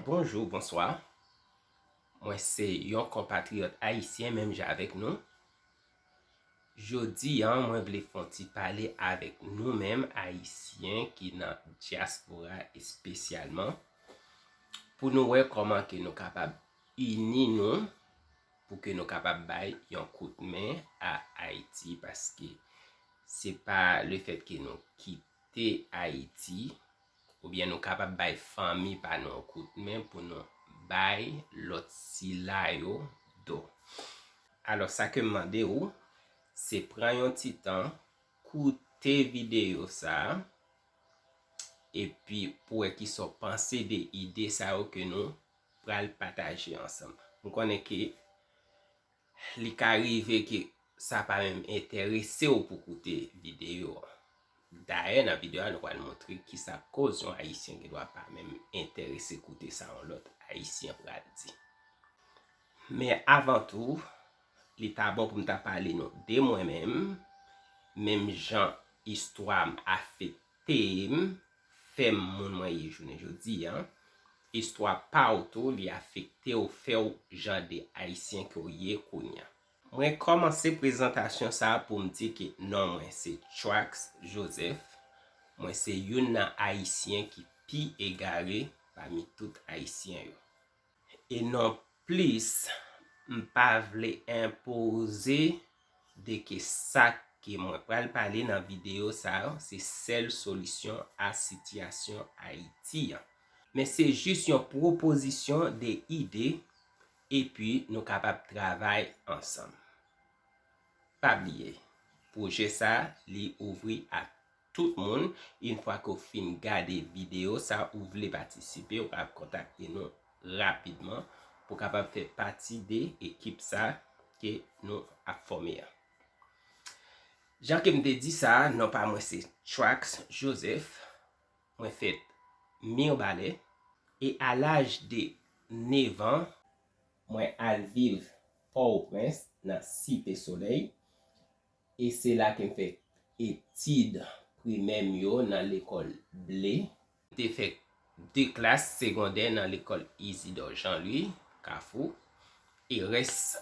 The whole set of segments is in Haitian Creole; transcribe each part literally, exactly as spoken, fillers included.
Bonjou, bonswa. Mwen se yon konpatriyòt ayisyen menm jan avèk nou. Jodi a, mwen vle fè yon ti pale avèk nou menm ayisyen ki nan dyaspora espesyalman, pou nou wè kòman ke nou kapab ini nou, pou ke nou kapab bay yon kout men a Ayiti, paske se pa lefèt ke nou kite Ayiti, oubyen nou kapab bay fanmi pa nou yon kout men pou nou bay lòt sila yo do. Alò, sa ke m mande ou, se pran yon ti tan, koute videyo sa a, epi pou wè kisa w panse de ide sa yo ke nou pral pataje ansanm. M konnen ke li ka rive ke sa pa menm enterese w pou koute videyo a. Dayè, nan videyo a, nou pral montre kisa k koz yon ayisyen gen dwa pa menm enterese koute sa yon lòt ayisyen pral di. Men avan tou, li ta bon pou m ta pale nou de mwen menm, menm jan istwa m afekte m, fè m moun mwen ye jounen jodi a. Istwa pa w tou, li afekte w, fè w jan de ayisyen ke w ye kounye a. Mwen kòmanse prezantasyon sa a pou m di ke non mwen se Trax Joseph. Mwen se youn nan ayisyen ki pi egare pami tout ayisyen yo. E non plis, m pa vle enpoze de ke sa ke mwen pral pale nan videyo sa a se sèl solisyon a sitiyasyon Ayiti an. Men se jis yon pwopozisyon de ide, epi nou kapab travay ansanm. Pa bliye, pwojè sa a, li ouvri a tout moun. Yon fwa ke w fin gade videyo sa, ou vle patisipe, ou kapab kontakte nou rapidman pou kapab fè pati de ekip sa ke nou ap fòme a. Jan ke m te di sa, non pa mwen se Trax Joseph. Mwen fèt Mibalè e a laj de nèf an, mwen al viv Pòtoprens nan Site Solèy. E se la ke m fè etid primè m yo nan lekòl Ble. M te fè de klas segondè nan lekòl Isidore Jean Louis, Kafou. E rès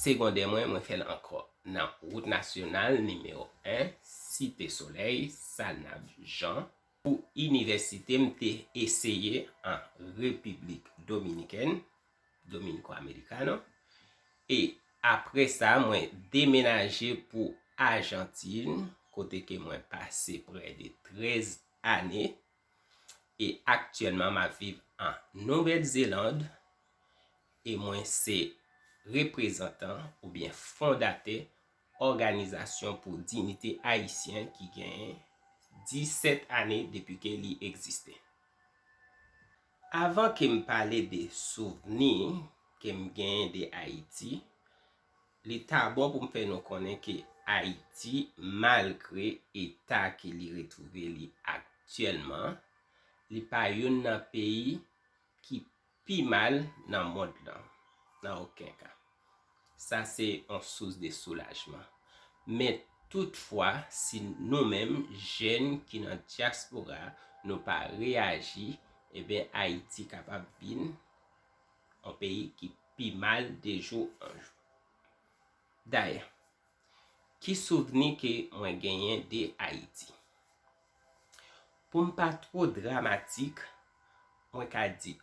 segondè mwen, mwen fè l ankò nan wout nasyonal nimewo en, Site Solèy, Salnav Jean. Pou inivèsite, m te eseye an Repiblik Dominikèn, Dominico Americano. E apre sa, mwen demenaje pou Ajantin, kote ke mwen pase prè de trèz ane. E aktyèlman, m ap viv an Nouvèl Zeland. E mwen se reprezantan oubyen fondatè Òganizasyon pou Diyite Ayisyen ki genyen disèt ane depi ke li egziste. Avan ke m pale de souvni ke m genyen de Ayiti, li ta bon pou m fè nou konnen ke Ayiti, malgre eta ke li retwouve li aktyèlman, li pa youn nan peyi ki pi mal nan mond lan, nan okenn ka. Sa se yon sous de soulajman. Men toutfwa, si nou menm, jèn ki nan dyaspora, nou pa reyaji, ebyen Ayiti kapab vin yon peyi ki pi mal de jou an jou. Dayè, ki souvni ke mwen genyen de Ayiti? Pou m pa twò dramatik, mwen ka di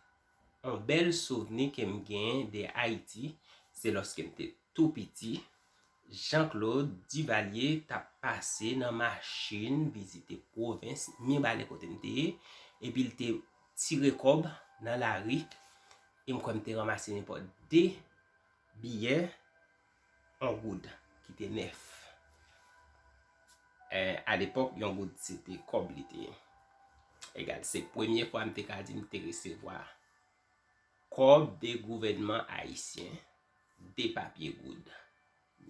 yon bèl souvni ke m genyen de Ayiti, se lòske m te tou piti, Jean Claude Duvalier t ap pase nan machin vizite pwovens Mibalè kote m te ye, epi l te tire kòb nan lari, e m kwè m te ranmase nenpòt de biyè yon goud ki te nèf. Eh, alepòk, yon goud se te kòb li te ye. Egal, se premye fwa m te ka di m te resevwa kòb de gouvènman ayisyen, de papye goud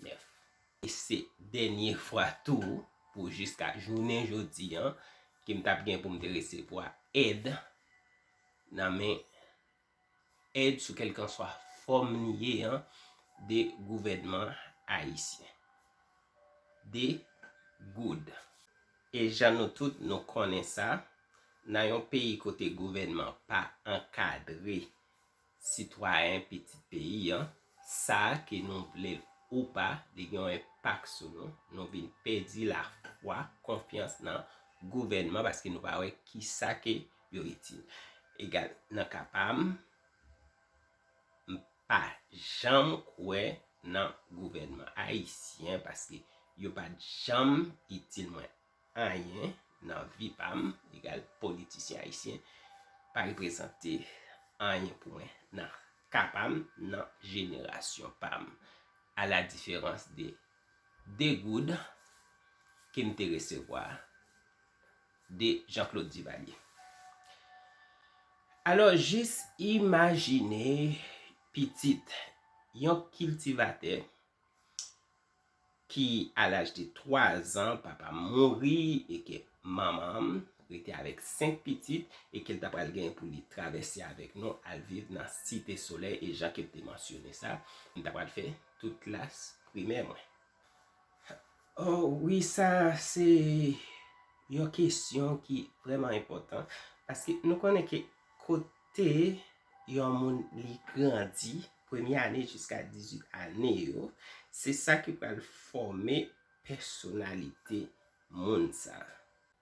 nèf. E se dènye fwa tou, pou jiska jounen jodi an, ke m t ap gen pou m te resevwa èd nan men èd sou kèlkanswa fòm li ye an de gouvènman ayisyen. De goud. E jan nou tout nou konnen sa, nan yon peyi kote gouvènman pa ankadre sitwayen pitit peyi an, sa ke nou vle l ou pa, li gen yon enpak sou nou. Nou vin pèdi lafwa, konfyans nan gouvènman paske nou pa wè kisa ke yo itil. Egal, nan ka pa m, m pa janm kwè nan gouvènman ayisyen paske yo pa t janm itil mwen anyen nan vi pa m, egal politisyen ayisyen pa reprezante anyen pou mwen nan ka pa m, nan jenerasyon pa m, a la diferans de de goud ke m te resevwa de Jean-Claude Duvalier. Alò, jis imajine pitit yon kiltivatè ki, a laj de twa zan, papa m mouri e ke manman m rete avèk senk pitit e ke l ta pral gen pou li travèse avèk nou al viv nan Site Solèy e jan ke m te mansyone sa, m ta pral fè tout klas primè mwen. Oh, wi, sa se yon kesyon ki vrèman enpòtan paske nou konnen ke kote yon moun li grandi, premye ane jiska dizuit ane yo, se sa ki pral fòme pèsonalite moun sa.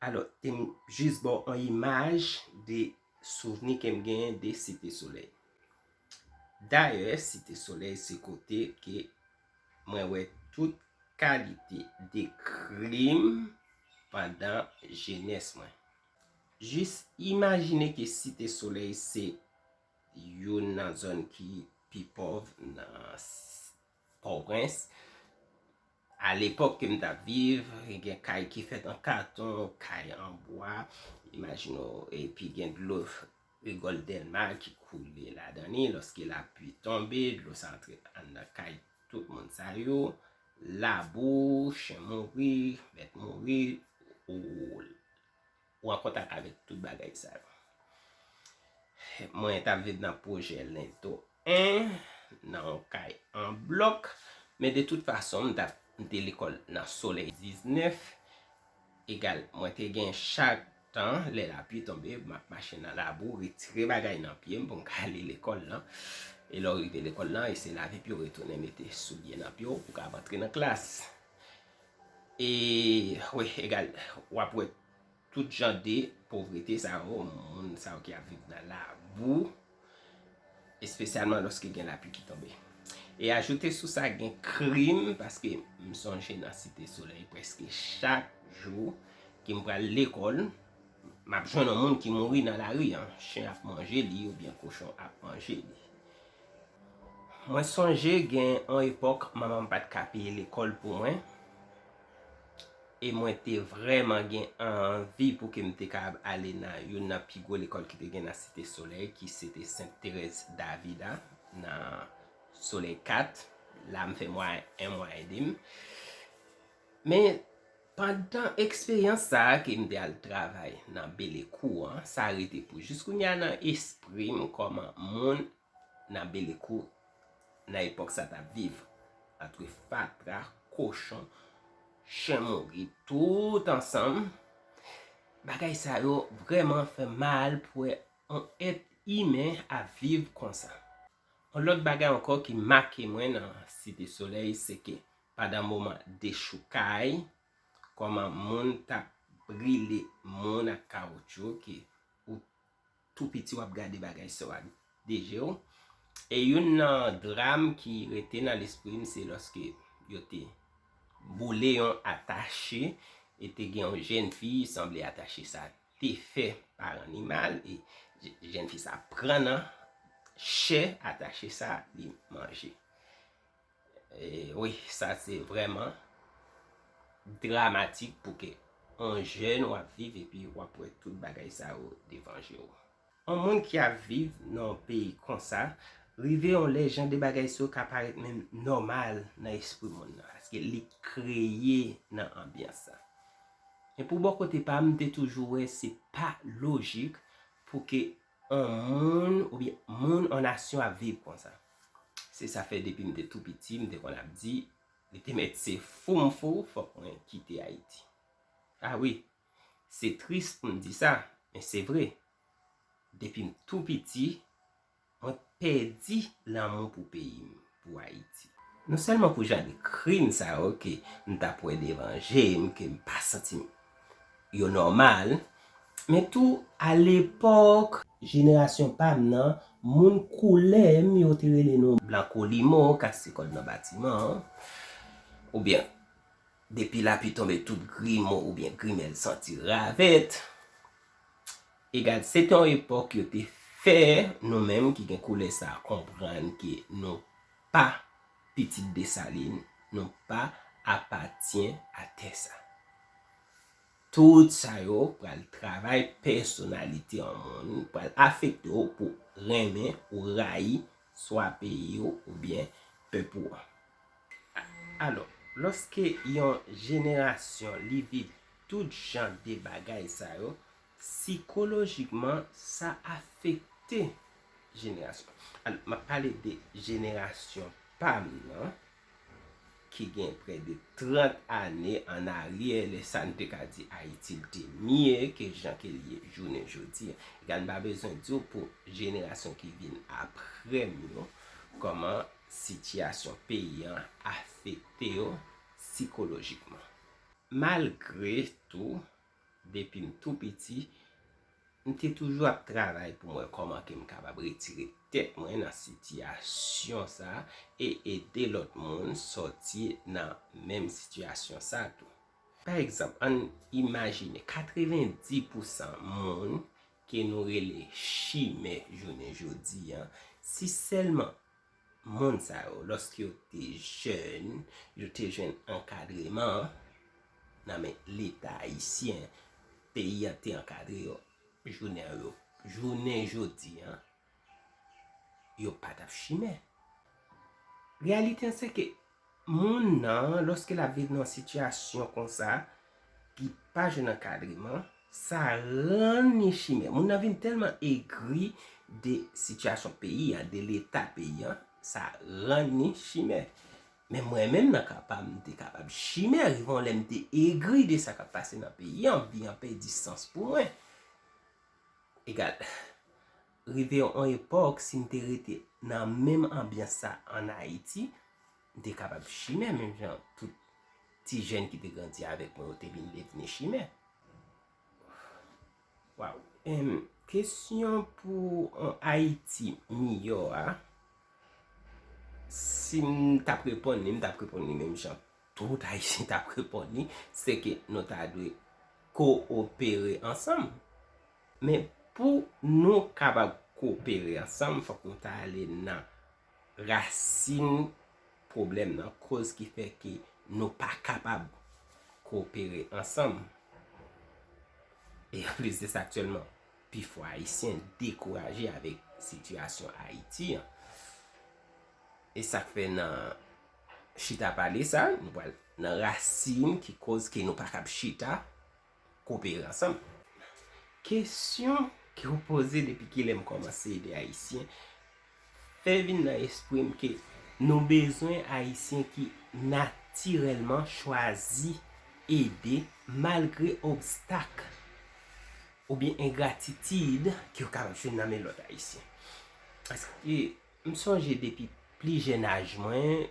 Alò, te m jis ba w yon imaj de souvni ke m genyen de Site Solèy. Dayè, Site Solèy se kote ke mwen wè tout kalite de krim pandan jenès mwen. Jis imajine ke Site Solèy se youn nan zòn ki pi pòv nan s- Pòtoprens. A lepòk ke m t ap viv, gen kay ki fèt an katon, kay an bwa. Imajine w, epi gen dlo rigòl Dèlma ki koule ladan li. Lòske lapli tonbe, dlo sa antre anndan kay tout moun sa yo. Labou, chen mouri, bèt mouri, ou, ou an kontak avèk tout bagay sa yo. Mwen t ap viv nan pwojè Lento en, nan yon kay an blòk, men de tout fason, m t ap, m te lekòl nan Solèy diznèf, egal, mwen te gen chak tan, lè lapli tonbe, m ap mache nan labou, retire bagay nan pye m pou m ka ale lekòl lan. E lè w rive lekòl lan, e se lave pye w, retounen mete soulye nan pye w pou w ka antre nan klas. E, wi, egal, w ap wè tout jan de povrete sa yo, moun sa yo ki ap viv nan labou, espesyalman lòske gen lapli ki tonbe. E ajoute sou sa, gen krim, paske m sonje nan Site Solèy, prèske chak jou ke m pral lekòl, m ap jwenn yon moun ki mouri nan lari an. Chen ap manje li oubyen kochon ap manje li. Mwen sonje gen yon epòk, manman m pa t ka peye lekòl pou mwen. E mwen te vrèman gen anvi pou ke m te kapab ale nan youn nan pi gwo lekòl ki te gen nan Site Solèy, ki se te Sent Terèz Davida, nan Solèy kat. La m fè mwa en mwa edmi. Men, pandan eksperyans sa a ke m te al travay nan Belekou an, sa rete pou jis kounye a nan espri m kòman moun nan Belekou nan epòk sa t ap viv. Antre fatra, kochon, chen mouri, tout ansanm. Bagay sa yo vrèman fè mal pou wè yon èt imen ap viv konsa. Yon lòt bagay ankò ki make mwen nan Site Solèy, se ke pandan moman dechoukay, kòman moun t ap brile moun ak kawotchou, ke ou tou piti w ap gade bagay sa yo ak de je w. E youn nan dram ki rete nan lespri m, se lòske yo te boule yon atache, e te gen yon jèn fi, sanble atache sa te fè paran li mal, e je- jèn fi sa pran nan chè atache sa, li manje. E wi, sa se vrèman dramatik pou ke yon jèn w ap viv epi w ap wè tout bagay sa yo devan je w. Yon moun ki ap viv nan yon peyi konsa, rive yon lè jan de bagay sa yo ka parèt menm nòmal nan espri moun nan, paske li kreye nan anbyans sa. Men pou bò kote pa m, m te toujou wè se pa lojik pou ke yon moun oubyen moun, yon nasyon ap viv konsa. Se sa fè depi m te tou piti, m te konn ap di, li te mèt se fou m fou, fòk mwen kite Ayiti. A wi, se tris pou m di sa, Men se vre, depi m tou piti, mwen pèdi lanmou pou peyi m, pou Ayiti. Non sèlman pou jan de krim sa yo ke m t ap wè devan je m, ke m pa santi m yo nòmal, men tou, alepòk, jenerasyon pa m nan, moun koulè m, yo te rele nou blanko limo, kase kòd nan batiman an, oubyen depi lapli tonbe, tout grimo oubyen grimèl santi ravèt. Egal, se te yon epòk yo te fè nou menm ki gen koulè sa a konprann ke nou pa pitit Desalin, nou pa apatyen a tè sa. Tout sa yo pral travay pèsonalite yon moun, pral afekte w pou renmen ou rayi swa peyi w oubyen pèp ou an. Alò, lòske yon jenerasyon li viv tout jan de bagay sa yo, sikolojikman, sa afekte jenerasyon. Alò, m ap pale de jenerasyon pa m nan, ki gen prè de trant ane an aryè, lè sa n te ka di Ayiti l te mye ke jan ke l ye jounen jodi a. Egal, m pa bezwen di w pou jenerasyon ki vin apre m yo, kòman sitiyasyon peyi an afekte yo sikolojikman. Malgre tou, depi m tou piti, m te toujou ap travay pou m wè kòman ke m kapab retire tèt mwen nan sitiyasyon sa a e ede lòt moun sòti nan menm sitiyasyon sa a tou. Pa egzanp, ann imajine katrevenndis pousan moun ke nou rele chimè jounen jodi a, si sèlman moun sa yo, lòske yo te jèn, yo te jwenn ankadreman nan men Leta ayisyen, peyi a te ankadre yo, jounen yo, jounen jodi a, yo pa t ap chimè. Reyalite an se ke moun nan, lòske l ap viv nan yon sitiyasyon konsa, ki pa jwenn ankadreman, sa rann li chimè. Moun nan vin tèlman egri de sitiyasyon peyi a, de leta peyi a, sa rann li chimè. Men mwen menm nan ka pa m, m te kapab chimè, rive yon lè m te egri de sa k ap pase nan peyi a, vi an pèdi sans pou mwen. Egal, rive yon epòk, si m te rete nan menm anbyans sa ann Ayiti, m te kapab chimè menm jan tout ti jèn ki te grandi avèk mwen yo te vin devni chimè. Waw. Em, kesyon pou yon Ayiti miyò a, si m t ap reponn li, m t ap reponn li menm jan tout Ayisyen t ap reponn li, se ke nou ta dwe koopere ansanm. Men pou nou kapab koopere ansanm, fòk nou ta ale nan rasin pwoblèm nan, koz ki fè ke nou pa kapab koopere ansanm. E anplis de sa, aktyèlman, pifò Ayisyen dekouraje avèk sitiyasyon Ayiti an. E sa k fè nan chita pale sa, nou pral nan rasin ki koz ke nou pa kab chita, koopere ansanm. Kesyon ke w poze depi kilè m kòmanse ede Ayisyen, fè vin nan espri m ke nou bezwen Ayisyen ki natirèlman chwazi ede malgre obstak oubyen engratitid ke yo kapab jwenn nan men lòt Ayisyen. Paske m sonje depi pli jèn aj mwen,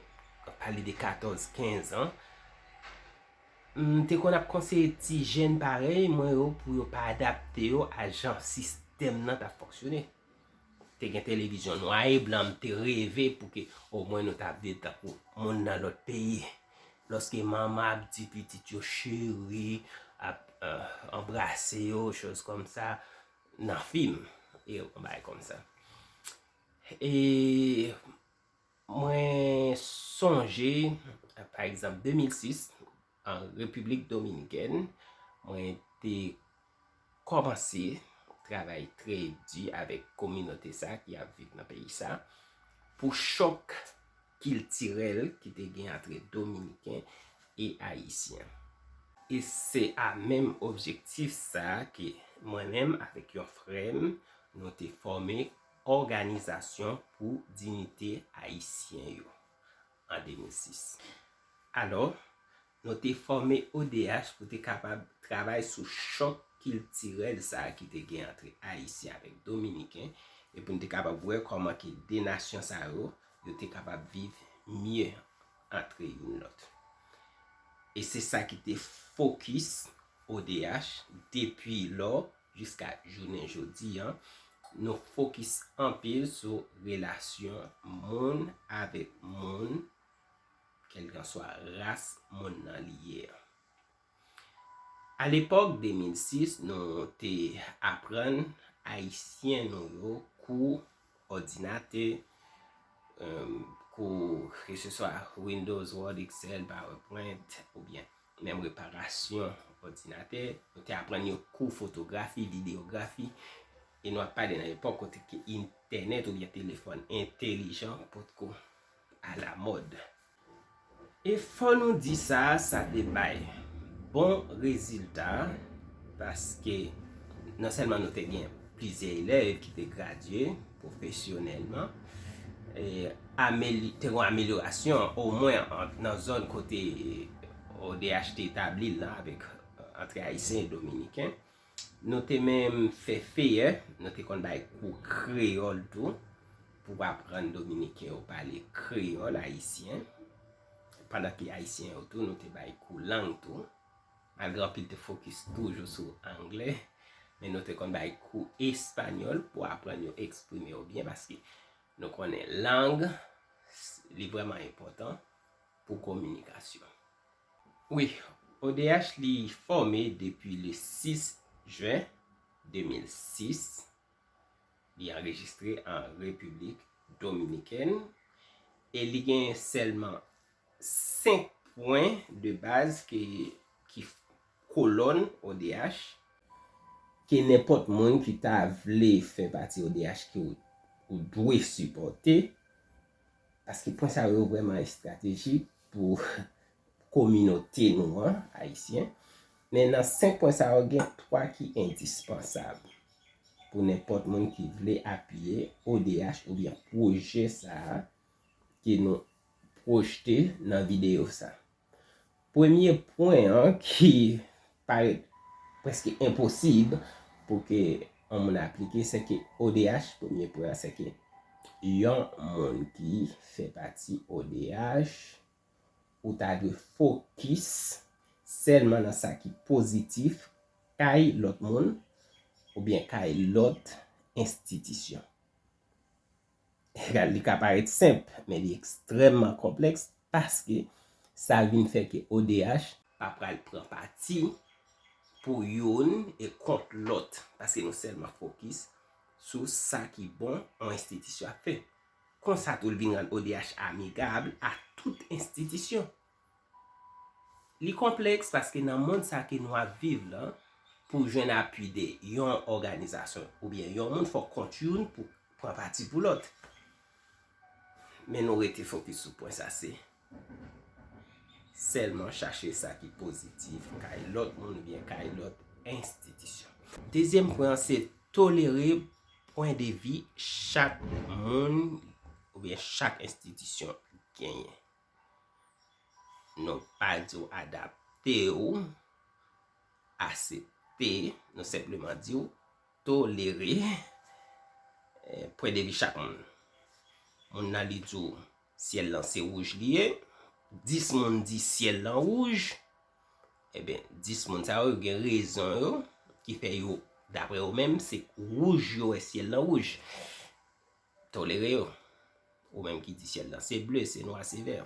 pale de katòz, kenz an, m te konn ap konseye ti jèn parèy mwen yo pou yo pa adapte yo a jan sistèm nan t ap fonksyone. Te gen televizyon nwa e blan, m te reve pou ke omwen nou ta viv tankou moun nan lòt peyi. Lòske manman ap di pitit yo cheri, ap, euh, anbrase yo, choz kòmsa, nan fim, e yon bagay kòmsa. E mwen sonje, pa egzanp, de mil sis, an Repiblik Dominikèn, mwen te kòmanse travay trè di avèk kominote sa ki ap viv nan peyi sa, pou chòk kiltirèl ki te gen antre Dominiken e Ayisyen. E se a menm objektif sa ke mwen menm avèk yon frè m, nou te fòme Òganizasyon pou Diyite Ayisyen yo an de mil sis. Alò, nou te fòme O D H pou te kapab travay sou chòk kiltirèl sa a ki te gen antre Ayisyen avèk Dominiken, e pou n te kapab wè kòman ke de nasyon sa yo, yo te kapab viv mye antre youn lòt. E se sa ki te fokis O D H depi lò jiska jounen jodi a. Nou fokis anpil sou relasyon moun avèk moun, kèlkanswa ras moun nan li ye a. Alepòk de mil sis, nou te aprann Ayisyen nou yo kou òdinatè, kou keseswa Windows, Word, Excel, PowerPoint, oubyen menm reparasyon òdinatè. Nou te aprann yo kou fotografi, videyografi, e nou ap pale nan epòk kote ke entènèt oubyen telefòn entèlijan potko alamòd. E fò nou di sa, sa te bay bon rezilta, paske non sèlman nou te gen plizyè elèv ki te gradye pwofesyonèlman, e ameli- te gen yon amelyorasyon, omwen an- nan zòn kote O D H te etabli l lan avèk antre Ayisyen e Dominiken. Nou te menm fè feyè, nou te konn bay kou kreyòl tou, pou aprann Dominiken yo pale kreyòl ayisyen. Pandan ke Ayisyen yo tou, nou te bay kou lang tou. Malgre anpil te fokis toujou sou anglè, men nou te konn bay kou espanyòl pou aprann yo eksprime yo byen, paske nou konnen lang, li vrèman enpòtan pou kominikasyon. Wi, O D H li fòme depi le sis jen de mil sis. Li anrejistre an Repiblik Dominikèn e li gen sèlman senk pwen de baz ke, ki kolòn O D H, ke nenpòt moun ki ta vle fè pati O D H ke ou, ou dwe sipòte, paske pwen sa yo vrèman estratejik pou kominote nou an, ayisyen. Men nan senk pwen sa yo, gen twa ki endispansab pou nenpòt moun ki vle apiye O D H oubyen pwojè sa a ke nou pwojte nan videyo sa. Premye pwen an ki parèt prèske enposib pou ke yon moun aplike, se ke O D H, premye pwen an, se ke yon moun ki fè pati O D H, ou ta dwe fokis sèlman nan sa ki pozitif kay lòt moun oubyen kay lòt enstitisyon. Egal, li ka parèt senp, men li ekstrèmman konplèks paske sa vin fè ke O D H pa pral pran pati pou youn e kont lòt, paske nou sèlman fokis sou sa ki bon yon enstitisyon ap fè. Konsa tou, l vin rann O D H amigab a tout enstitisyon. Li konplèks paske nan mond sa ke nou ap viv lan, pou jwenn apui de yon òganizasyon oubyen yon moun, fòk kont youn pou pran pati pou lòt. Men nou rete fokis sou pwen sa, se sèlman chache sa ki pozitif kay lòt moun oubyen kay lòt enstitisyon. Dezyèm pwen an, se tolere pwen de vi chak moun oubyen chak enstitisyon genyen. Nou pa di w adapte w, aksepte, nou senpleman di w tolere, eh, pwen de vi chak moun. Moun nan li di w syèl lan se wouj li ye, dis moun di syèl lan wouj, ebyen, dis moun sa yo, yo gen rezon yo ki fè yo, daprè yo menm, se wouj yo wè syèl lan wouj. Tolere yo. Ou menm ki di syèl lan se ble, se nwa, se vè,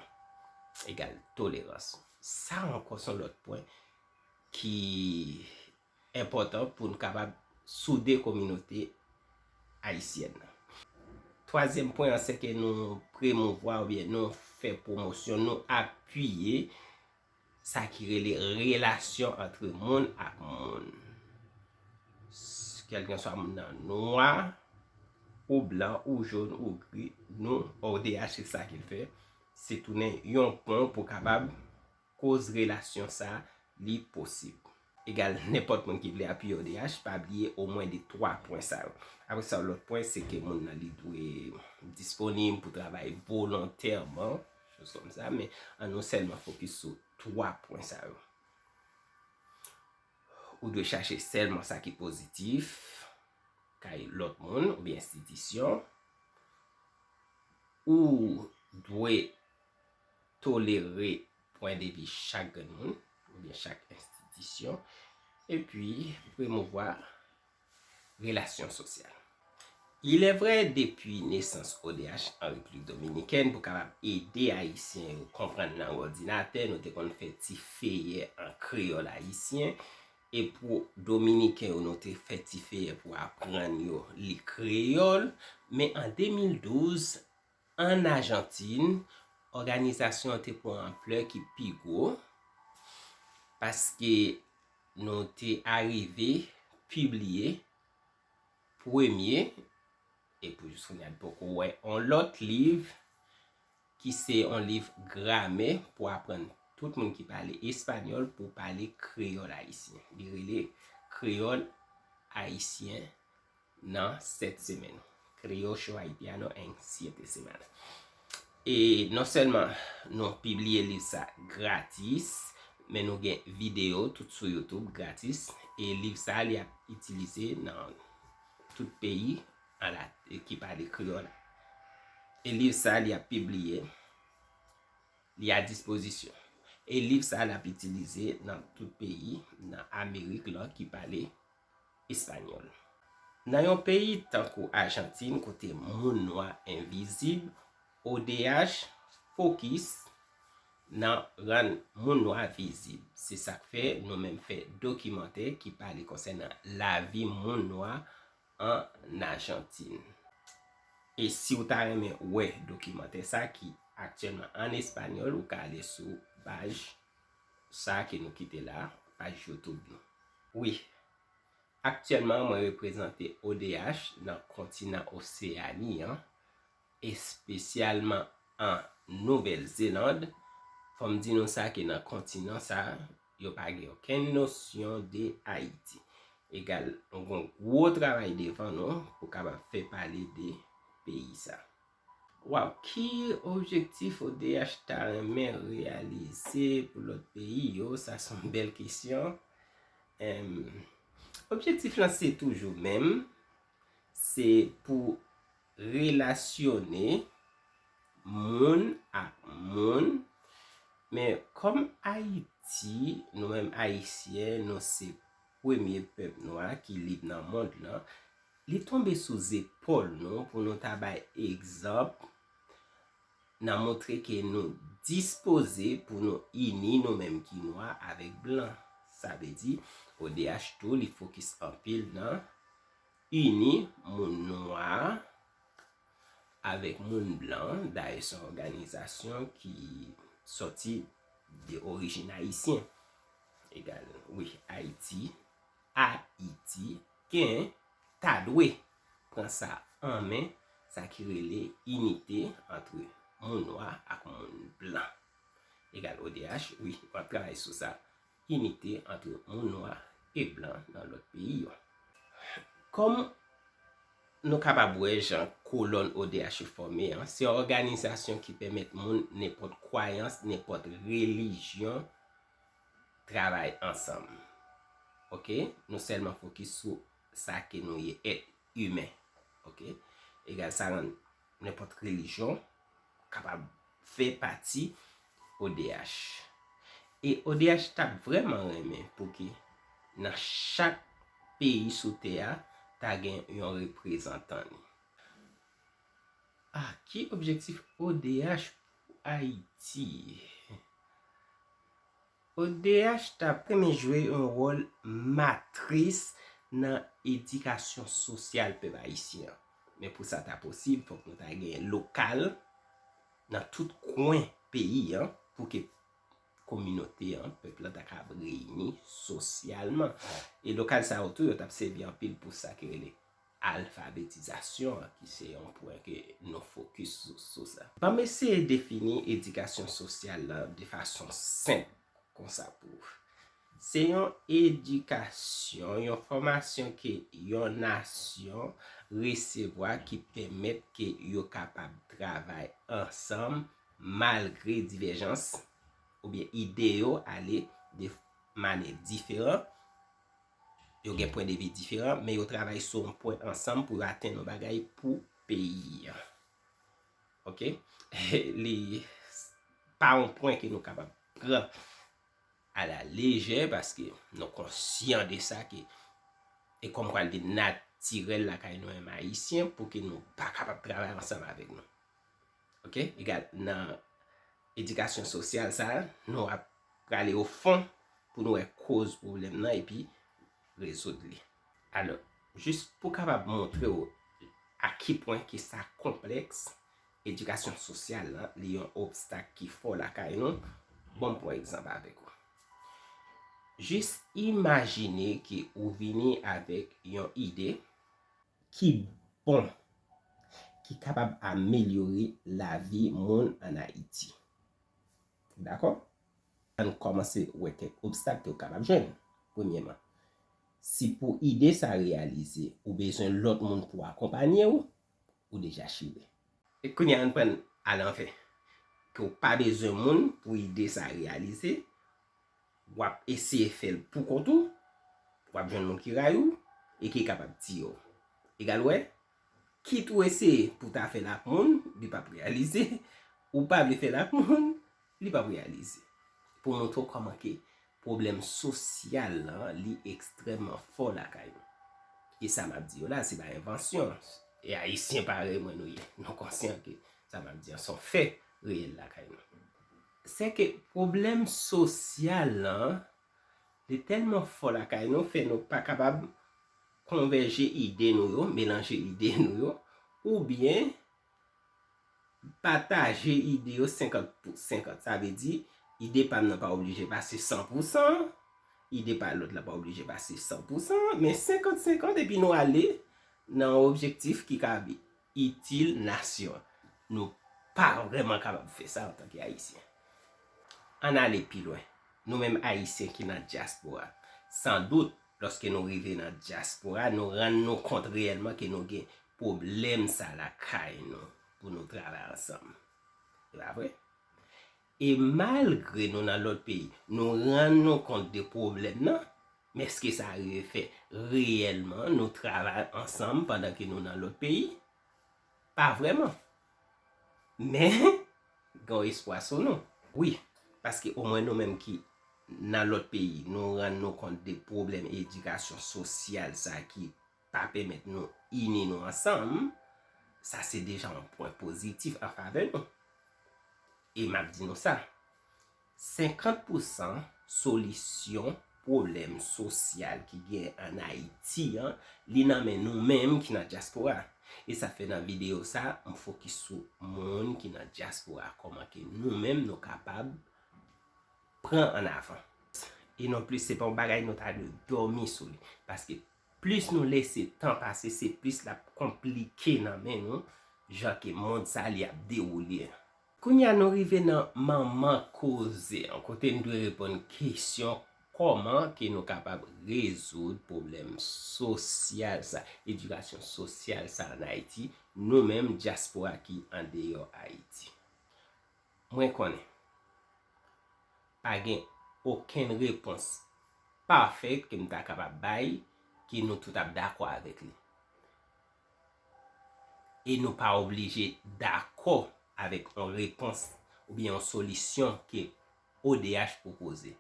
egal tolerans. Sa ankò se yon lòt pwen ki enpòtan pou n kapab soude kominote ayisyèn nan. Twazyèm pwen an, se ke nou pwomouvwa oubyen nou fè pwomosyon, nou apiye sa ki rele relasyon ant moun ak moun. Kèlkanswa moun nan nwa, ou blan, ou jòn, ou gri, nou, O D H, se sa ke l fè. Se tounen yon pon pou kapab koz relasyon sa li posib. Egal, nenpòt moun ki vle apiye O D H, pa bliye omwen de twa pwen sa yo. Apre sa, lòt pwen, se ke moun nan li dwe disponib pou travay volontèman, choz kòm sa, men an nou sèlman fokis sou twa pwen sa yo. Ou dwe chache sèlman sa ki pozitif kay lòt moun oubyen enstitisyon. Ou dwe tolere pwen de vi chak grenn moun oubyen chak enstitisyon, epi pwomouvwa relasyon sosyal. Il est vrai, depi nesans O D H an Repiblik Dominikèn, pou kapab ede Ayisyen yo konprann lang òdinatè, nou te konn fè ti feyè an kreyòl ayisyen, e pou Dominiken yo, nou te fè ti feyè pou aprann yo li kreyòl, men an de mil douz, ann Ajantin, òganizasyon an te pran anplè ki pi gwo, paske nou te arive pibliye premye, e pou jis kounye a, n poko wè yon lòt liv, ki se yon liv gramè pou aprann tout moun ki pale espanyòl pou pale kreyòl ayisyen. Li rele Kreyòl Ayisyen nan sèt semèn. Criollo Haitiano en siete semanas. E non sèlman nou pibliye liv sa gratis, men nou gen videyo tout sou YouTube gratis. E liv sa, li ap itilize nan tout peyi an la, ki pale kreyòl. E liv sa, li ap pibliye, li a dispozisyon. E liv sa, l ap itilize nan tout peyi nan Amerik lan ki pale espanyòl. Nan yon peyi tankou Ajantin, kote moun nwa envizib, O D H fokis nan rann moun nwa vizib. Se sa k fè nou menm fè dokimantè ki pale konsènan lavi moun nwa ann Ajantin. E si w ta renmen wè dokimantè sa ki aktyèlman ann espanyòl, ou ka ale sou paj sa ke nou kite la, paj YouTube nou. Wi, aktyèlman mwen reprezante O D H nan kontinan Oseyani an, espesyalman an Nouvèl Zeland. Fò m di nou sa ke nan kontinan sa, yo pa gen okenn nosyon de Ayiti. Egal, nou gen yon gwo travay devan nou pou kapab fè pale de peyi sa. Waw, ki objektif O D H ta renmen reyalize pou lòt peyi yo? Sa se yon bèl kesyon. Em, objektif lan se toujou menm, se pou relasyone moun ak moun. Men kòm Ayiti, nou menm Ayisyen, nou se premye pèp nwa ki lib nan mond lan, li tonbe sou zepòl nou pou nou ta bay egzanp nan montre ke nou dispoze pou nou ini nou menm ki nwa avèk blan. Sa vle di, O D H tou, li fokis anpil nan ini moun nwa avèk moun blan. Dayè, se yon òganizasyon ki sòti de orijin ayisyen. Egal, wi, Ayiti, Ayiti, gen, ta dwe pran sa an men, sa ki rele inite ant moun nwa ak moun blan. Egal O D H, wi, w ap travay sou sa. Inite ant moun nwa e blan nan lòt peyi yo. Kòm nou kapab wè jan kolòn O D H fòme an, se yon òganizasyon ki pèmèt moun nenpòt kwayans, nenpòt relijyon travay ansanm. Oke? Nou sèlman fokis sou sa ke nou ye, èt imen. Oke? Egal, sa rann nenpòt relijyon kapab fè pati O D H. E O D H t ap vrèman renmen pou ke nan chak peyi sou tè a, ta gen yon reprezantan li. Ah, ki objektif O D H pou Ayiti? O D H t ap renmen jwe yon wòl matris nan edikasyon sosyal pèp ayisyen an. Men pou sa ta posib, fòk nou ta gen lokal nan tout kwen peyi an pou ke kominote an, pèp lan ta kab reyini sosyalman. E lokal sa yo tou, yo t ap sèvi anpil pou sa ki rele alfabetizasyon an, ki se yon pwen ke nou fokis sou, sou sa. Ban m eseye defini edikasyon sosyal la de fason senp konsa pou ou. Se yon edikasyon, yon fòmasyon ke yon nasyon resevwa ki pèmèt ke yo kapab travay ansanm malgre divèjans oubyen ide yo ale de manyè diferan, Yo gen pwen de vi diferan, men yo travay sou yon pwen ansanm pou yo atenn yon bagay pou peyi an. Ok? Li pa yon pwen ke nou kapab pran a la lejè, paske nou konsyan de sa ke e kòmkwa li natirèl lakay nou menm Ayisyen pou ke nou pa kapab travay ansanm avèk nou. Ok? Egal, nan edikasyon sosyal sa a, nou ap prale o fon pou nou wè koz pwoblèm nan epi rezoud li. Alò, jis pou kapab montre w a ki pwen ke sa konplèks, edikasyon sosyal la, li yon obstak ki fò lakay nou. Bon, m pran egzanp avèk ou. Jis imajine ke ou vini avèk yon ide ki bon, ki kapab amelyore lavi moun ann Ayiti. Dakò? Ann kòmanse wè kèk obstak ke w kapab jwenn. Premyèman, si pou ide sa reyalize, ou bezwen lòt moun pou akonpanye w, ou deja chire. E kounye a, ann pran alanvè. Ke w pa bezwen moun pou ide sa reyalize, w ap eseye fè l pou kont ou, w ap jwenn moun ki rayi w e ki kapab tiye w. Egal, wè, kit ou eseye pou ta fè l ak moun, li p ap reyalize, ou pa vle fè l ak moun, li p ap reyalize. Pou montre w kòman ke pwoblèm sosyal lan, li ekstrèmman fò lakay nou. E sa m ap di yo la, se pa envansyon. E Ayisyen parèy mwen nou ye. Nou konsyan ke sa m ap di an se yon fè reyèl lakay nou. Se ke pwoblèm sosyal lan, li tèlman fò lakay nou, fè nou pa kapab konvèje ide nou yo, melanje ide nou yo, oubyen pataje ide yo senkant pou senkant. Sa vle di, ide pa m nan pa oblije pase san pou san, ide pa lòt la pa oblije pase san pou san, men senkant senkant, epi nou ale nan yon objektif ki ka itil nasyon an. Nou pa vrèman kapab fè sa antanke Ayisyen. Ann ale pi lwen. Nou menm Ayisyen ki nan dyaspora, sandout, lòske nou rive nan dyaspora, nou rann nou kont reyèlman ke nou gen pwoblèm sa lakay nou pou nou travay ansanm. Se pa vre? E malgre nou nan lòt peyi, nou rann nou kont de pwoblèm nan, men èske sa rive fè reyèlman nou travay ansanm pandan ke nou nan lòt peyi? Pa vrèman. Men, gen yon espwa sou nou. Wi, paske omwen nou menm ki nan lòt peyi, nou rann nou kont de pwoblèm edikasyon sosyal sa ki pa pèmèt nou ini nou ansanm, sa se deja yon pwen pozitif an favè nou. E m ap di nou sa, senkant pou san solisyon pwoblèm sosyal ki gen ann Ayiti an, li nan men nou menm ki nan dyaspora. E sa fè nan videyo sa, m fokis sou moun ki nan dyaspora, kòman ke nou menm nou kapab pran ann avan. E non plis, se pa yon bagay nou ta dwe dòmi sou li. Paske plis nou lese tan pase, se plis l ap konplike nan men nou, jan ke mond sa li ap dewoule an. Kounye a nou rive nan manman koze an, kote n dwe reponn kesyon kòman ke nou kapab rezoud pwoblèm sosyal sa, edikasyon sosyal sa ann Ayiti, nou menm dyaspora ki andeyò Ayiti. Mwen konnen pa gen okenn repons pafè ke m ta kapab bay ke nou tout ap dakò avèk li. E nou pa oblije dakò avèk yon repons oubyen yon solisyon ke O D H pwopoze.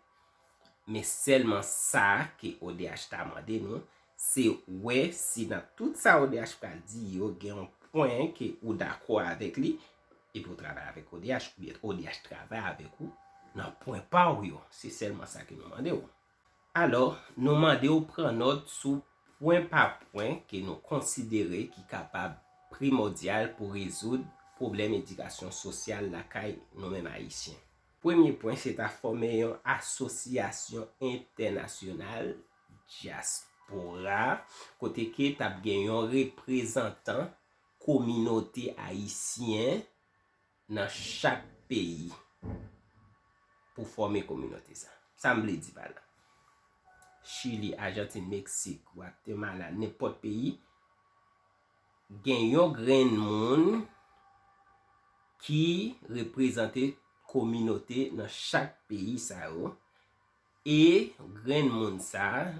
Men sèlman sa ke O D H ta mande nou, se wè si nan tout sa O D H pral di yo, gen yon pwen ke ou dakò avèk li, epi w travay avèk O D H, oubyen O D H travay avèk ou nan pwen pa w yo. Se sèlman sa ke nou mande w. Alò, nou mande w pran nòt sou pwen pa pwen ke nou konsidere ki kapab primòdyal pou rezoud pwoblèm edikasyon sosyal lakay nou menm Ayisyen. Premye pwen, se ta fòme yon asosyasyon entènasyonal dyaspora, kote ke t ap gen yon reprezantan kominote ayisyen nan chak peyi pou fòme kominote sa. Sa m vle di pa la. Chili, Ajantin, Meksik, Gwatemala, nenpòt peyi, gen yon grenn moun ki reprezante kominote nan chak peyi sa yo. E grenn moun sa,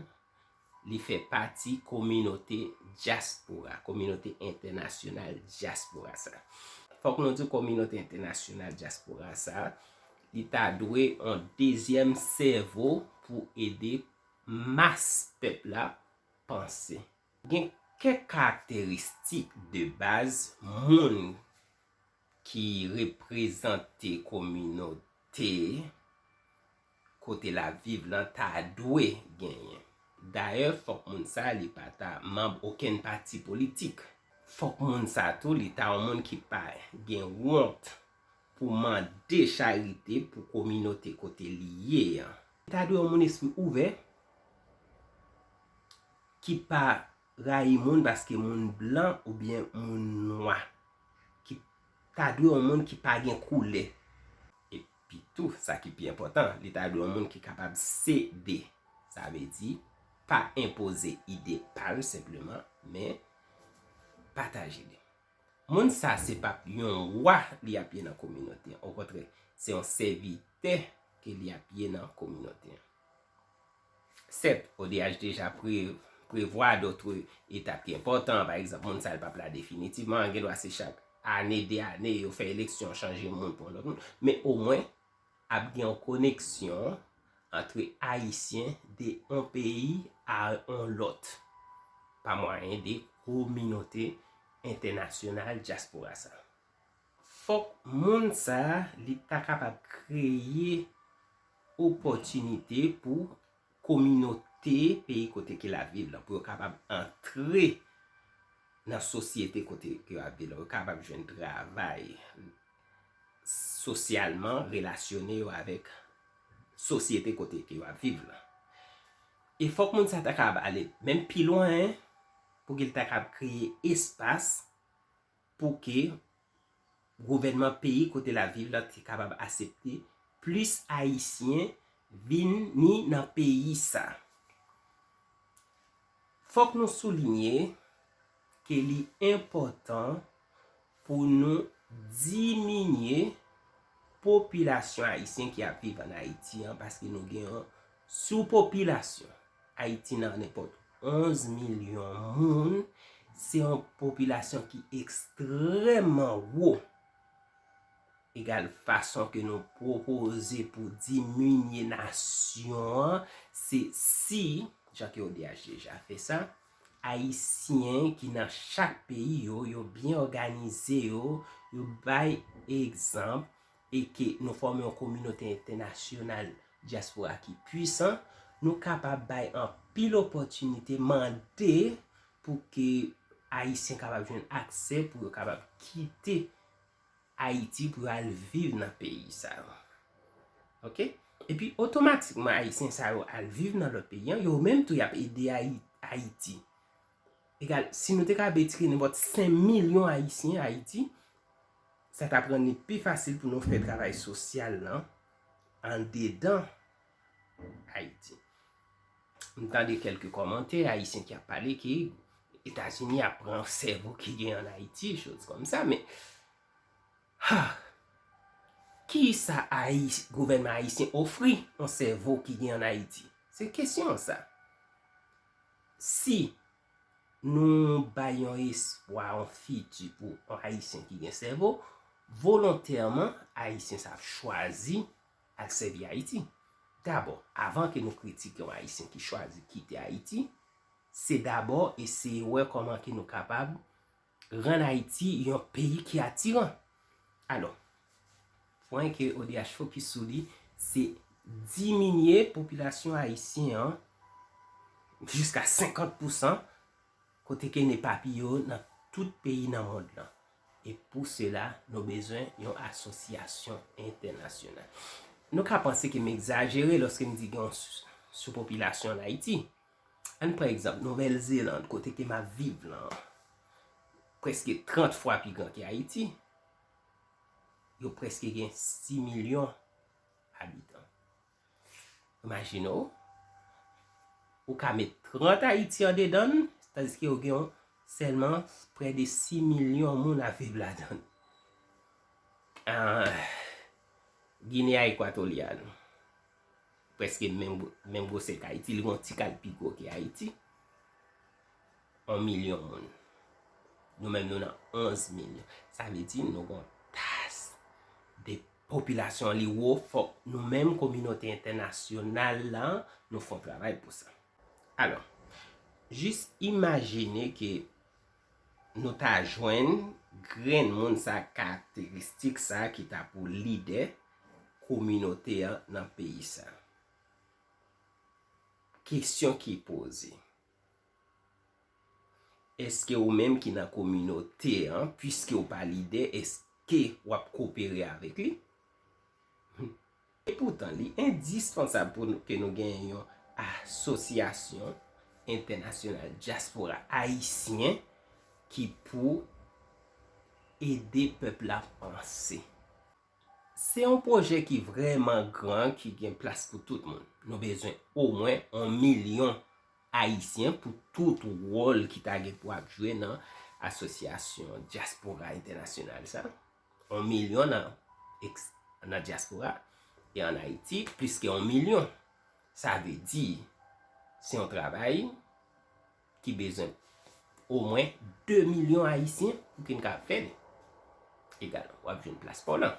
Li fè pati kominote dyaspora, kominote entènasyonal dyaspora sa. Fòk nou di kominote entènasyonal dyaspora sa, li ta dwe yon dezyèm sèvo pou ede mas pèp la panse. Gen kèk karakteristik de baz moun ki reprezante kominote kote l ap viv lan ta dwe genyen. Dayè, fòk moun sa li pa ta manb okenn pati politik. Fòk moun sa tou li ta yon moun ki pa gen wont pou mande charite pou kominote kote li ye an. Li ta dwe yon moun espri ouvè ki pa rayi moun paske moun blan oubyen moun nwa. Ki ta dwe yon moun ki pa gen koulè. Epi tou, sa ki pi enpòtan, li ta dwe yon moun ki kapab sede. Sa vle di, pa enpoze ide pa l senpleman, men pataje li. Moun sa se p ap yon wa li ap ye nan kominote an. Okontrè, se yon sèvitè ke li ap ye nan kominote an. Sèt, O D H deja pre, prevwa dòt etap ki enpòtan. Pa egzanp, moun sa l p ap la definitivman. Gen dwa se chak ane, de ane, yo fè eleksyon, chanje moun pou yon lòt moun. Men omwen, ap gen yon koneksyon antre Ayisyen de yon peyi a yon lòt pa mwayen de kominote entènasyonal dyaspora sa. Fòk moun sa a, li ta kapab kreye opòtinite pou kominote peyi kote ke l ap viv lan, pou yo kapab antre nan sosyete kote ke yo ap viv lan, yo kapab jwenn travay, sosyalman relasyone yo avèk sosyete kote ke yo ap viv lan. E fòk moun sa ta kapab ale menm pi lwen, pou ke l ta kapab kreye espas pou ke gouvènman peyi kote l ap viv lan te kapab aksepte plis Ayisyen vini nan peyi sa. Fòk nou soulinye ke li enpòtan pou nou diminye popilasyon ayisyen ki ap viv ann Ayiti an, paske nou gen yon soupopilasyon. Ayiti nan nenpòt onz milyon moun, se yon popilasyon ki ekstrèmman wo. Egal fason ke nou pwopoze pou diminye nasyon an, se si, jan ke O D H deja fè sa, Ayisyen ki nan chak peyi yo, yo byen òganize yo, yo bay egzanp, e ke nou fòme yon kominote entènasyonal dyaspora ki pwisan, nou kapab bay anpil opòtinite, mande pou ke Ayisyen kapab jwenn aksè pou yo kapab kite Ayiti pou yo al viv nan peyi sa yo. Oke? Epi otomatikman Ayisyen sa yo al viv nan lòt peyi an, yo menm tou y ap ede Ayi-, Ayiti. Egal, si nou te ka retire nenpòt senk milyon Ayisyen Ayiti, sa t ap rann li pi fasil pou nou fè travay sosyal lan andedan Ayiti. M tande kèlke kòmantè ayisyen ki ap pale ke Etazini ap pran sèvo ki gen ann Ayiti, choz kòmsa, men, ha, kisa Ayi-, gouvènman ayisyen ofri yon sèvo ki gen ann Ayiti? Se kesyon an sa. Si nou bay yon espwa, yon fiti pou yon Ayisyen ki gen sèvo, volontèman, Ayisyen sa ap chwazi al sèvi Ayiti. Dabò, avan ke nou kritike yon Ayisyen ki chwazi kite Ayiti, se dabò eseye wè kòman ke nou kapab rann Ayiti yon peyi ki atiran. Alò, pwen ke O D H fokis sou li, se diminye popilasyon ayisyen an jiska senkant pousan, kote ke n epapiye yo nan tout peyi nan mond lan. E pou sela, nou bezwen yon asosyasyon entènasyonal. Nou ka panse ke m egzajere lòske m di gen yon sou-, soupopilasyon ann Ayiti. Ann pran egzanp, Nouvèl Zeland, kote ke m ap viv lan, prèske trant fwa pi gran ke Ayiti. Yo prèske gen sis milyon abitan. Imajine w, ou ka met trant Ayiti andedan l, tandiske yo gen sèlman prè de sis milyon moun ap viv ladan l. Ah, Gine Ekwatoryal, prèske menm, menm gwosè k Ayiti, li gen yon ti kal pi gwo ke Ayiti. yon milyon moun. Nou menm, nou nan onz milyon. Sa vle di, nou gon tas de popilasyon li wo, fòk nou menm, kominote entènasyonal la, nou fè yon travay pou sa. Alò, jis imajine ke nou ta jwenn grenn moun sa, karakteristik sa ki ta pou lidè kominote an nan peyi sa. Kesyon ki poze, èske ou menm ki nan kominote an, piske ou pa lidè, èske w ap kopere avèk li? Epoutan, li endispansab pou nou, ke nou genyen yon asosyasyon entènasyonal dyaspora ayisyen ki pou ede pèp la panse. Se yon pwojè ki vrèman gran, ki gen plas pou tout moun. Nou bezwen omwen yon milyon Ayisyen pou tout wòl ki ta gen pou ap jwe nan asosyasyon dyaspora entènasyonal sa. Yon milyon nan, eks- nan dyaspora, e ann Ayiti, plis ke yon milyon. Sa vle di, se yon travay ki bezwen omwen de milyon Ayisyen pou ki n ka fè li. Egal, w ap jwenn plas pa w lan.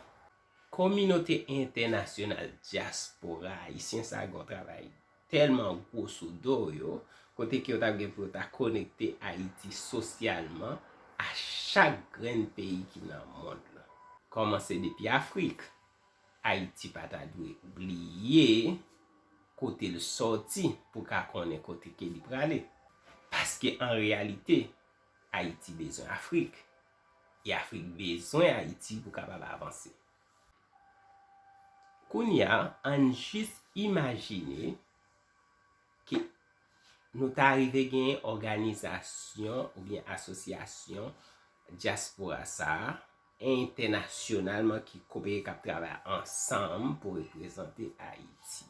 Kominote entènasyonal dyaspora ayisyen sa gen yon travay tèlman gwo sou do yo, kote ke yo t ap gen pou yo ta konekte Ayiti sosyalman a chak grenn peyi ki nan mond lan. Kòmanse depi Afrik. Ayiti pa ta dwe bliye kote l sòti pou ka konnen kote ke li prale. Paske an reyalite, Ayiti bezwen Afrik. E Afrik bezwen Ayiti pou kapab avanse. Kounye a, ann jis imajine ke nou ta rive gen òganizasyon oubyen asosyasyon dyaspora sa a entènasyonalman ki kopere, k ap travay ansanm pou reprezante Ayiti.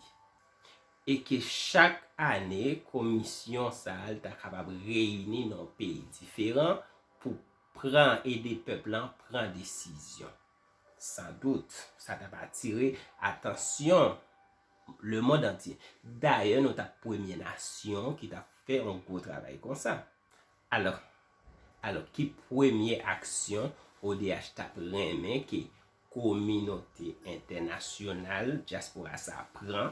E ke chak ane, komisyon sa a, l ta kapab reyini nan yon peyi diferan pou pran, ede pèp lan pran desizyon. San dout, sa t ap atire atansyon lemonn antye. Dayè, nou t ap premye nasyon ki t ap fè yon gwo travay konsa. Alò, alò, ki premye aksyon O D H t ap renmen ke kominote entènasyonal dyaspora sa a pran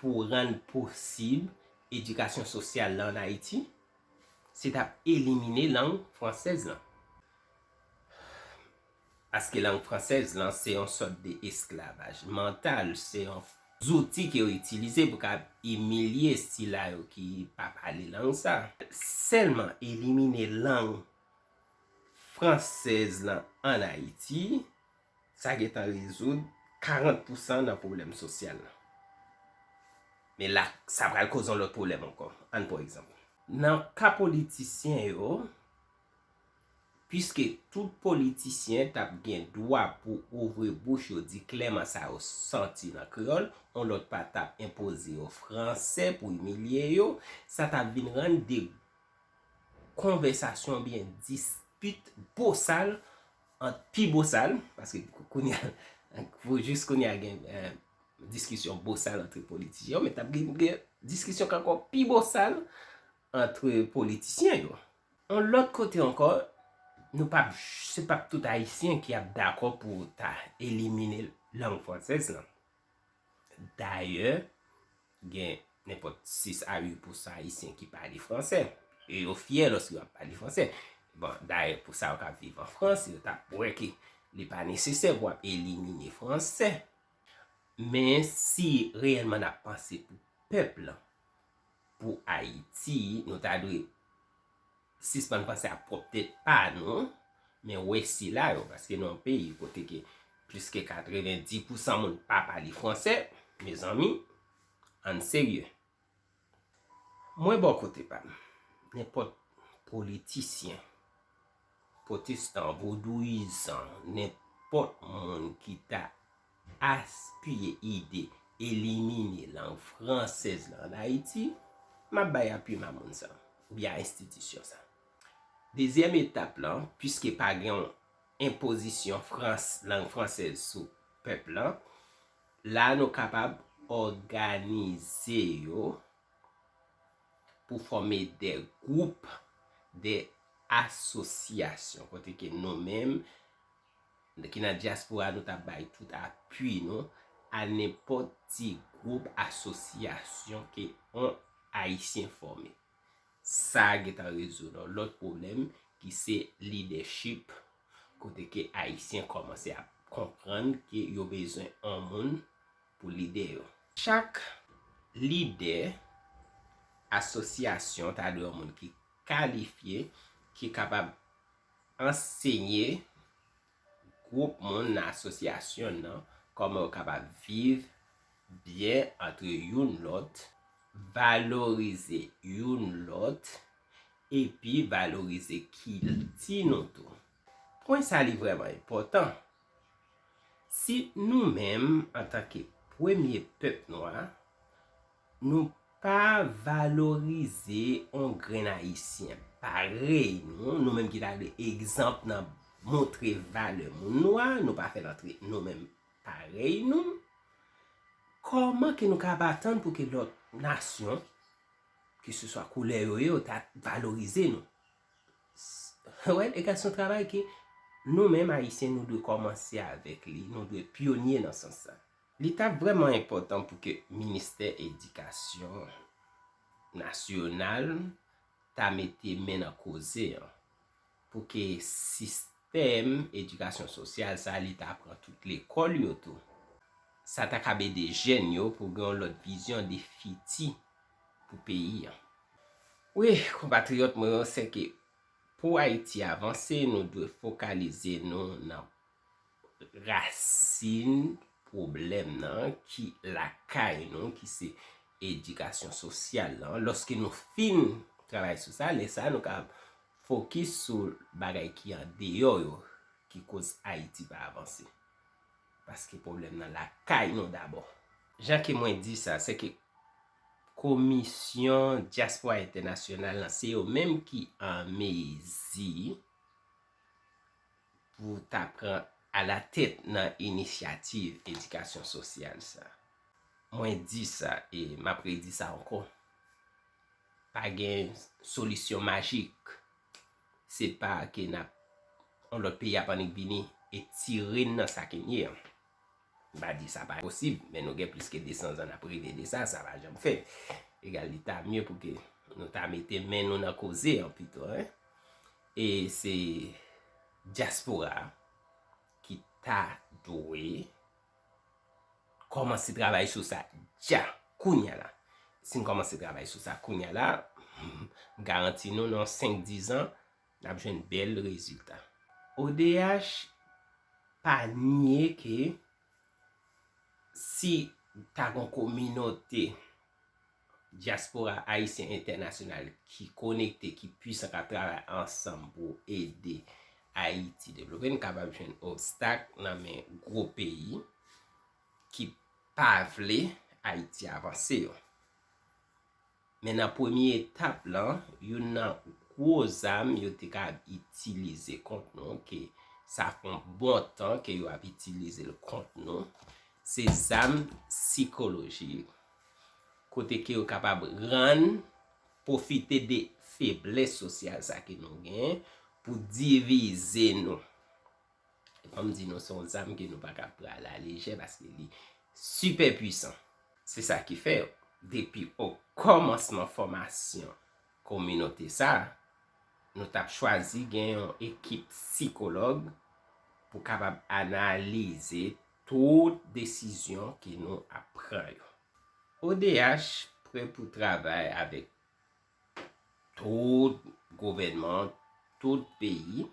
pou rann posib edikasyon sosyal la ann Ayiti? Se t ap elimine lang fransèz lan. Paske lang fransèz lan se yon sòt de esklavaj mantal, se yon zouti ke yo itilize pou ka imilye sila yo ki pa pale lang sa. Sèlman elimine lang fransèz lan ann Ayiti, sa gentan rezoud karant pousan nan pwoblèm sosyal lan. Men la, sa pral koze yon lòt pwoblèm ankò. Ann pran egzanp. Nan ka politisyen yo, piske tout politisyen t ap gen dwa pou ouvri bouch yo, di klèman sa yo santi nan kreyòl, yon lòt pa t ap enpoze yo fransè pou imilye yo, sa t ap vin rann de konvèsasyon oubyen dispit bosal ant pi bosal, paske kounye a, pou jis kounye a gen, eh, diskisyon bosal ant politisyen yo, men t ap gen, gen diskisyon k ankò pi bosal ant politisyen yo. Yon lòt kote ankò, nou p ap, se p ap tout Ayisyen ki ap dakò pou ta elimine lang fransèz lan. Dayè, gen nenpòt sis a uit pousan Ayisyen ki pale fransè. E yo fyè lòske y ap pale fransè. Bon, dayè, pou sa yo k ap viv an Frans, yo t ap wè ke li pa nesesè pou w ap elimine fransè. Men si reyèlman n ap panse pou pèp lan, pou Ayiti, nou ta dwe sispann panse a pwòp tèt pa nou, men wè sila yo, paske nou yon peyi kote ke plis ke katrevenndis pousan moun pa pale fransè, mezanmi, ann serye. Mwen bò kote pa m, nenpòt politisyen, pwotestan, vodouyizan, nenpòt moun ki ta apiye ide elimine lang fransèz lan ann Ayiti, m ap bay api m a moun sa, oubyen a enstitisyon sa. Dezyèm etap lan, piske pa gen yon enpozisyon frans-, lang fransèz sou pèp lan, la nou kapab òganize yo pou fòme de gwoup, de asosyasyon, kote ke nou menm ki nan dyaspora, nou t ap bay tout apui nou a nenpòt ti gwoup, asosyasyon ke yon Ayisyen fòme. Sa gentan rezoud yon lòt pwoblèm ki se lidèchip, kote ke Ayisyen kòmanse ap konprann ke yo bezwen yon moun pou lide yo. Chak lidè asosyasyon ta dwe yon moun ki kalifye, ki kapab ansenye gwoup moun nan asosyasyon nan kòman yo kapab viv byen antre youn lòt, valorize youn lòt, epi valorize kilti nou tou. Pwen sa li vrèman enpòtan. Si nou menm, antanke premye pèp nwa, nou pa valorize yon grenn Ayisyen parèy nou, nou menm ki ta dwe egzanp nan montre valè moun nwa, nou pa fè l antre nou menm parèy nou, kòman ke nou ka ap atann pou ke lòt nasyon, keseswa koulè yo ye, yo ta valorize nou? Wè, e ka se yon travay ke nou menm Ayisyen, nou dwe kòmanse avèk li, nou dwe pyonye nan sans sa. Li t ap vrèman enpòtan pou ke Ministè Edikasyon Nasyonal ta mete men nan koze an, pou ke sistèm edikasyon sosyal sa, li ta pran tout lekòl yo tou. Sa ta kab ede jèn yo pou gen yon lòt vizyon de fiti pou peyi an. Wi, konpatriyòt mwen yo, se ke pou Ayiti avanse, nou dwe fokalize nou nan rasin pwoblèm nan ki lakay nou, ki se edikasyon sosyal lan. Lòske nou fin travay sou sa, lè sa nou ka fokis sou bagay ki andeyò yo, ki koz Ayiti pa avanse. Paske pwoblèm nan lakay nou dabò. Jan ke mwen di sa, se ke Komisyon Dyaspora Entènasyonal lan, se yo menm ki an mezi pou ta pran alatèt nan inisyativ edikasyon sosyal sa. Mwen di sa e m ap redi sa ankò. Pa gen solisyon majik. Se pa ke n ap, yon lòt peyi ap annik vini e tire n nan sa ke n ye an. M pa di sa pa posib, men nou gen plis ke de san zan n ap rele de sa, sa pa janm fèt. Egal, li ta mye pou ke nou ta mete men nou nan koze an pito, en. E se dyaspora ki ta dwe kòmanse travay sou sa dja, kounya la. Si n kòmanse travay sou sa kounya la, m garanti nou, nan senk, diz an, n ap jwenn bèl rezilta. O D H pa nye ke si ta gon kominote dyaspora ayisyen entènasyonal ki konekte, ki pwisan, k ap travay ansanm pou ede Ayiti devlope, n kapab jwenn obstak nan men gwo peyi ki pa vle Ayiti avanse yo. Men nan premye etap lan, youn nan gwo zam yo te ka itilize kont nou, ke sa fè yon bon tan ke yo ap itilize l kont nou, se zam sikolojik, kote ke yo kapab rann, pwofite de feblès sosyal sa ke nou genyen pou divize nou. E fò m di nou, se yon zam ke nou pa ka pran alalejè paske li sipè pwisan. Se sa ki fè, depi o kòmansman fòmasyon kominote sa, nou t ap chwazi gen yon ekip sikològ pou kapab analize tout desizyon ke nou ap pran yo. O D H prè pou travay avèk tout gouvènman, tout peyi.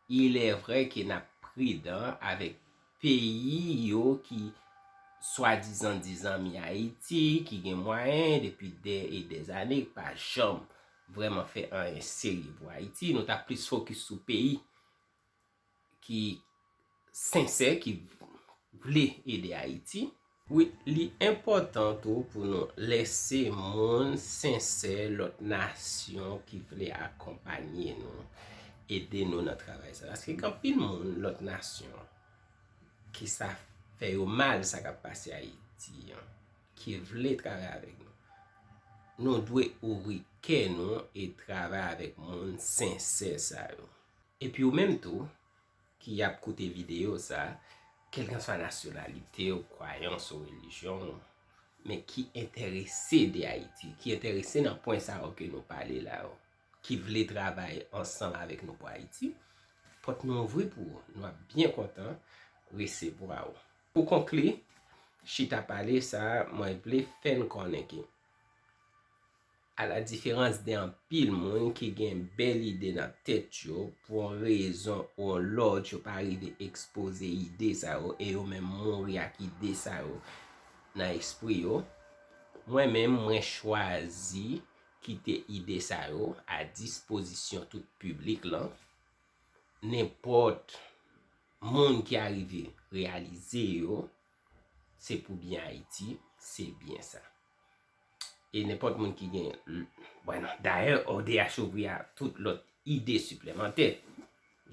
Il est vrai ke n ap pridan avèk peyi yo ki swadizan di zanmi Ayiti, ki gen mwayen depi dè e dè zane, pa janm vrèman fè anyen serye pou Ayiti. Nou t ap plis fokis sou peyi ki sensè, ki vle ede Ayiti. Wi, li enpòtan tou pou nou lèse moun sensè lòt nasyon ki vle akonpanye nou, ede nou nan travay sa. Paske gen anpil moun lòt nasyon ki sa fè yo mal sa k ap pase Ayiti an, ki vle travay avèk nou. Nou dwe ouvri kè nou e travay avèk moun sensè sa yo. Epi ou menm tou, ki ap koute videyo sa, kèlkanswa nasyonalite w, kwayans ou, relijyon w, men ki enterese de Ayiti, ki enterese nan pwen sa yo ke nou pale la yo, ki vle travay ansanm avèk nou pou Ayiti, pòt nou ouvri pou ou. Nou ap byen kontan resevwa w. Pou konkli chita pale sa, mwen vle fè n konnen ke a la diferans de anpil moun ki gen bèl ide nan tèt yo, pou yon rezon ou yon lòt, yo pa rive ekspoze ide sa yo, e yo menm mouri ak ide sa yo nan espri yo. Mwen menm, mwen chwazi kite ide sa yo a dispozisyon tout piblik lan. Nenpòt moun ki arive reyalize yo, se pou byen Ayiti, se byen sa. E nenpòt moun ki gen, bon, dayè, O D H ouvri a tout lòt ide siplemantè.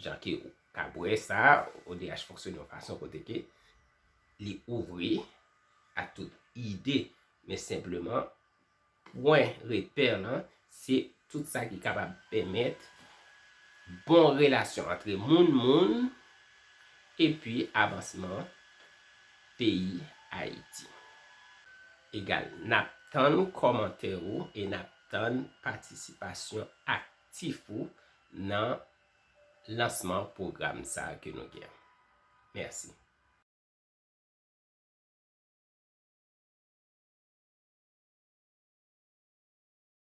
Jan ke ou ka wè sa, O D H fonksyone yon fason kote ke li ouvri a tout ide, men senpleman, pwen repè lan, se tout sa ki kapab pèmèt bon relasyon antre moun, moun, epi avansman peyi Ayiti. Egal, n ap tann kòmantè ou e n ap tann patisipasyon aktif ou nan lansman pwogram sa a ke nou gen. Mèsi.